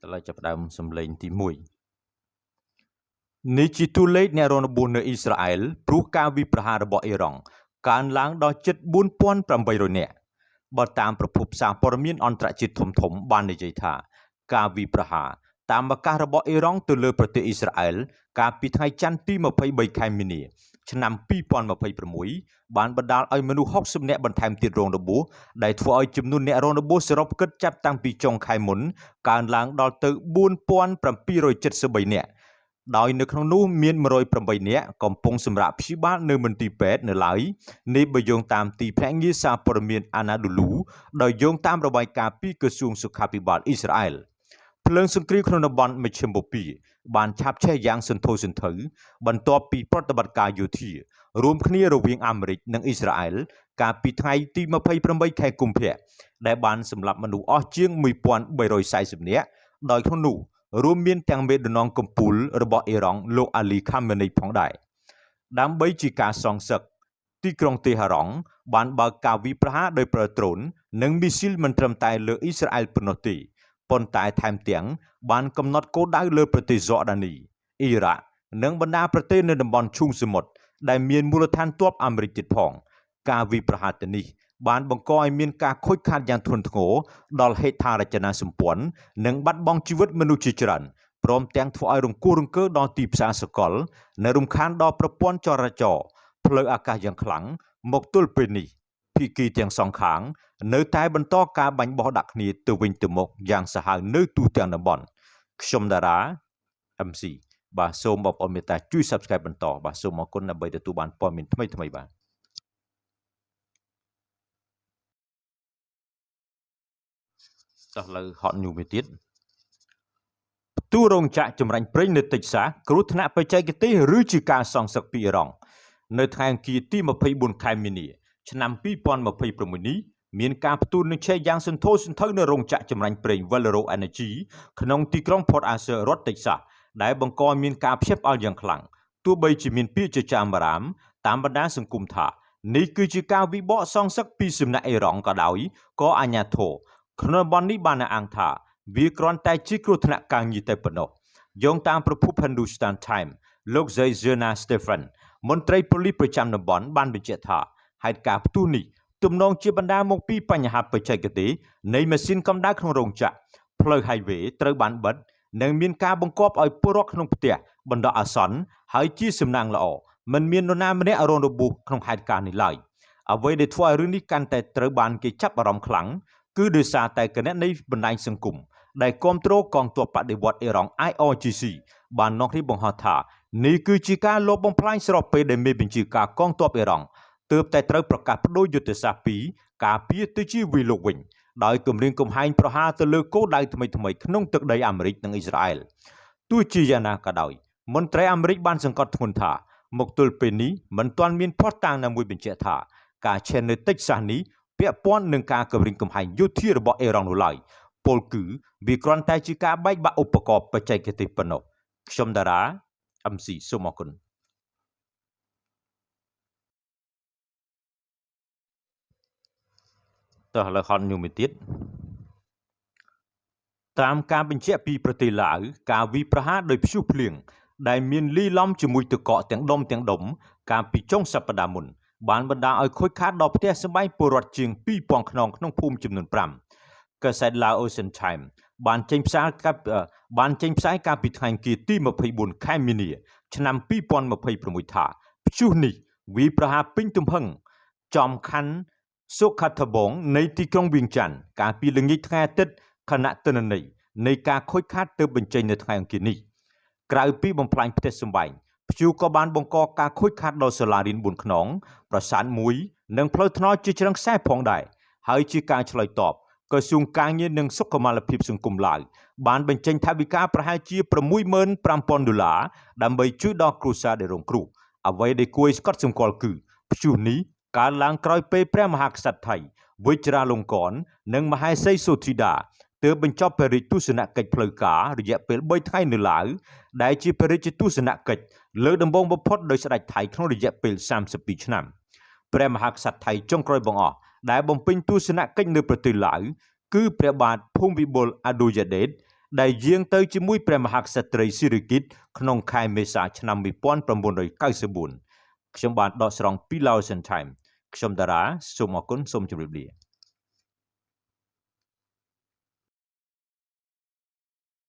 ឥឡូវចាប់ផ្ដើមសំឡេងទី1នេះជាតួលេខអ្នករងរបួសនៅអ៊ីស្រាអែលព្រោះការវាយប្រហាររបស់អ៊ីរ៉ង់កើនឡើងដល់ជិត4800នាក់បើតាមប្រភពសារព័ត៌មានអន្តរជាតិធំៗបាននិយាយថាការវាយប្រហារតាមឱកាសរបស់អ៊ីរ៉ង់ទៅលើប្រទេសអ៊ីស្រាអែលកាលពីថ្ងៃច័ន្ទទី23ខែមីនាឆ្នាំ2026បានបណ្ដាលឲ្យមនុស្ស60នាក់បន្ថែមទៀតរងរបួសដែលធ្វើឲ្យចំនួនអ្នករងរបួសសរុបគិតចាប់តាំងពីចុងខែមុនកើនឡើងដល់ទៅ4773នាក់ដោយនៅក្នុងនោះមាន108នាក់កំពុងសម្រាកព្យាបាលនៅមន្ទីរពេទ្យនៅឡើយនេះបើយោងតាមទីភ្នាក់ងារសារព័ត៌មាន Anadolu ដោយយោងតាមរបាយការណ៍ពីក្រសួងសុខាភិបាលអ៊ីស្រាអែលភ្លើងសង្គ្រាមក្នុងតំបន់មជ្ឈិមបូព៌ាបានឆាបឆេះយ៉ាងសន្ធោសន្ធៅបន្ទាប់ពីប្រតិបត្តិការយោធារួមគ្នារវាងអាមេរិកនិងអ៊ីស្រាអែលកាលពីថ្ងៃទី28ខែកុម្ភៈដែលបានសម្លាប់មនុស្សអស់ជាង1340នាក់ដោយក្នុងនោះរួមមានទាំងមេដឹកនាំកំពូលរបស់អ៊ីរ៉ង់លោកអាលីខាមេនីផងដែរដើម្បីជាការសងសឹកទីក្រុងតេហារ៉ង់បានបើកការវាយប្រហារដោយប្រើដ្រូននិងមីស៊ីលមិនត្រឹមតែលើអ៊ីស្រាអែលប៉ុណ្ណោះទេប៉ុន្តែថែមទាំងបានកំណត់គោលដៅលើប្រទេសយ៉ូដានីអ៊ីរ៉ាក់និងបណ្ដាប្រទេសនៅតំបន់ឈូងសមុទ្រដែលមានមូលដ្ឋានទ័ពអាមេរិកទៀតផងការវាយប្រហារទៅនេះបានបង្កឲ្យមានការខូចខាតយ៉ាងធ្ងន់ធ្ងរដល់ហេដ្ឋារចនាសម្ព័ន្ធនិងបាត់បង់ជីវិតមនុស្សជាច្រើនព្រមទាំងធ្វើឲ្យរង្គោះរង្គើដល់ទីផ្សារសកលនិងរំខានដល់ប្រព័ន្ធចរាចរណ៍ផ្លូវអាកាសយ៉ាងខ្លាំងមកទល់ពេលនេះភាគីទាំងសងខាងនៅតែបន្តការបាញ់បោះដាក់គ្នាទៅវិញទៅមកយ៉ាងសាហាវនៅទូទាំងតំបន់ខ្ញុំតារា MC បាទសូមបងប្អូនមេត្តាជួយ Subscribe បន្តបាទសូមអរគុណដើម្បីទទួលបានព័ត៌មានថ្មីៗបាទតោះលើហត់ញូមួយទៀតផ្ទុះរោងចក្រចម្រាញ់ប្រេងនៅតិចសាគ្រោះថ្នាក់បច្ចេកទេសឬជាការសងសឹកពីអ៊ីរ៉ង់នៅថ្ងៃអង្គារទី24ខែមីនាឆ្នាំ2026នេះមានការផ្ទុះនឹងឆេះយ៉ាងសន្ធោសន្ធៅនៅរោងចក្រចម្រាញ់ប្រេង Valero Energy ក្នុងទីក្រុង Port Arthur រដ្ឋ Texas ដែលបង្កឲ្យមានការភ្ញាក់ផ្អើលយ៉ាងខ្លាំងទោះបីជាមានពាក្យចចាមអារាមតាមបណ្ដាសង្គមថានេះគឺជាការវិបកសងសឹកពីសំណាក់អ៊ីរ៉ង់ក៏ដោយក៏អាជ្ញាធរក្នុងតំបន់នេះបានអះអាងថាវាគ្រាន់តែជាគ្រោះថ្នាក់ការងារតែប៉ុណ្ណោះយោងតាមប្រភព Hindustan Times លោក Zayzena Stephen មន្ត្រីប៉ូលីសប្រចាំតំបន់បានបញ្ជាក់ថាហេតុការណ៍ផ្ទុះនេះទំនងជាបណ្ដាលមកពីបញ្ហាបច្ចេកទេសនៃម៉ាស៊ីនកម្ដៅក្នុងរោងចក្រផ្លូវ highway ត្រូវបានបិទនិងមានការបង្គាប់ឲ្យពលរដ្ឋក្នុងផ្ទះបណ្ដោះអាសន្នហើយជាសំណាងល្អមិនមាននរណាម្នាក់រងរបួសក្នុងហេតុការណ៍នេះឡើយអ្វីដែលធ្វើឲ្យរឿងនេះកាន់តែត្រូវបានគេចាប់អារម្មណ៍ខ្លាំងគឺដោយសារតែគណនីបណ្ដាញសង្គមដែលគ្រប់គ្រងកងទ័ពបដិវត្តអ៊ីរ៉ង់ IRGC បាននាំគ្នាបង្ហោះថានេះគឺជាការលបបំផ្លាញស្របពេលដែលមេបញ្ជាការកងទ័ពអ៊ីរ៉ង់ទើបតែត្រូវប្រកាសបដូរយុទ្ធសាស្ត្រពីការពារទៅជាវាយលុកវិញដោយគម្រាមកំហែងប្រហារទៅលើគោលដៅថ្មីៗក្នុងទឹកដីអាមេរិកនិងអ៊ីស្រាអែលទោះជាយ៉ាងណាក៏ដោយមន្ត្រីអាមេរិកបានសង្កត់ធ្ងន់ថាមកទល់ពេលនេះមិនទាន់មានភស្តុតាងណាមួយបញ្ជាក់ថាការឆេះនៅតិចសាសនេះពាក់ព័ន្ធនឹងការគម្រាមកំហែងយោធារបស់អ៊ីរ៉ង់នោះឡើយពលគឺវាគ្រាន់តែជាការបែកបាក់ឧបករណ៍បច្ចេកទេសប៉ុណ្ណោះខ្ញុំតារា MC សូមអរគុណតោះឥឡូវហត់ញូមួយទៀតតាមការបញ្ជាក់ពីប្រទេសឡាវការវាយប្រហារដោយព្យុះភ្លៀងដែលមានលីឡំជាមួយទឹកកកទាំងដុំទាំងដុំកាលពីចុងសប្តាហ៍មុនបានបណ្ដាលឲ្យខូចខាតដល់ផ្ទះសម្បែងពលរដ្ឋជាង2000ខ្នងក្នុងភូមិចំនួន5កាសែត Lao Ocean Time បានចេញផ្សាយបានចេញផ្សាយកាលពីថ្ងៃអង្គារទី24ខែមីនាឆ្នាំ2026ថាព្យុះនេះវាយប្រហារពេញទំហឹងចំខណ្ឌសុខថបងនៃទីក្រុងវៀងច័ន្ទកាលពីល្ងាចថ្ងៃអាទិត្យខណៈទិន្នន័យនៃការខូចខាតទើបបញ្ចេញនៅថ្ងៃអង្គារនេះក្រៅពីបំផ្លាញផ្ទះសម្បែងព្យុះក៏បានបង្កការខូចខាតដល់សាលារៀន4ខ្នងប្រាសាទមួយនិងផ្លូវថ្នល់ជាច្រើនខ្សែផងដែរហើយជាការឆ្លើយតបក្រសួងការងារនិងសុខុមាលភាពសង្គមឡាវបានបញ្ចេញថវិកាប្រហែលជា65000ដុល្លារដើម្បីជួយដល់គ្រួសារដែលរងគ្រោះអ្វីដែលគួរឲ្យកត់សម្គាល់គឺព្យុះនេះកើតឡើងក្រោយពេលព្រះមហាក្សត្រថៃវិជ្រាលង្កននិងមហេសីសូធីតាទើបបញ្ចប់ព្រះរាជទស្សនកិច្ចផ្លូវការរយៈពេល3ថ្ងៃនៅឡាវដែលជាព្រះរាជទស្សនកិច្ចលើកដំបូងបំផុតដោយស្ដេចថៃក្នុងរយៈពេល32ឆ្នាំព្រះមហាក្សត្រថៃចុងក្រោយបង្អស់ដែលបំពេញទស្សនកិច្ចនៅប្រទេសឡាវគឺព្រះបាទភូមិវិបុលអាឌូយ៉ាដេត ដែលយាងទៅជាមួយព្រះមហាក្សត្រីសិរិគិតក្នុងខែមេសាឆ្នាំ1994ខ្ញុំបានដកស្រង់ពី Laotian Times ខ្ញុំតារាសូមអរគុណសូមជម្រាបលា។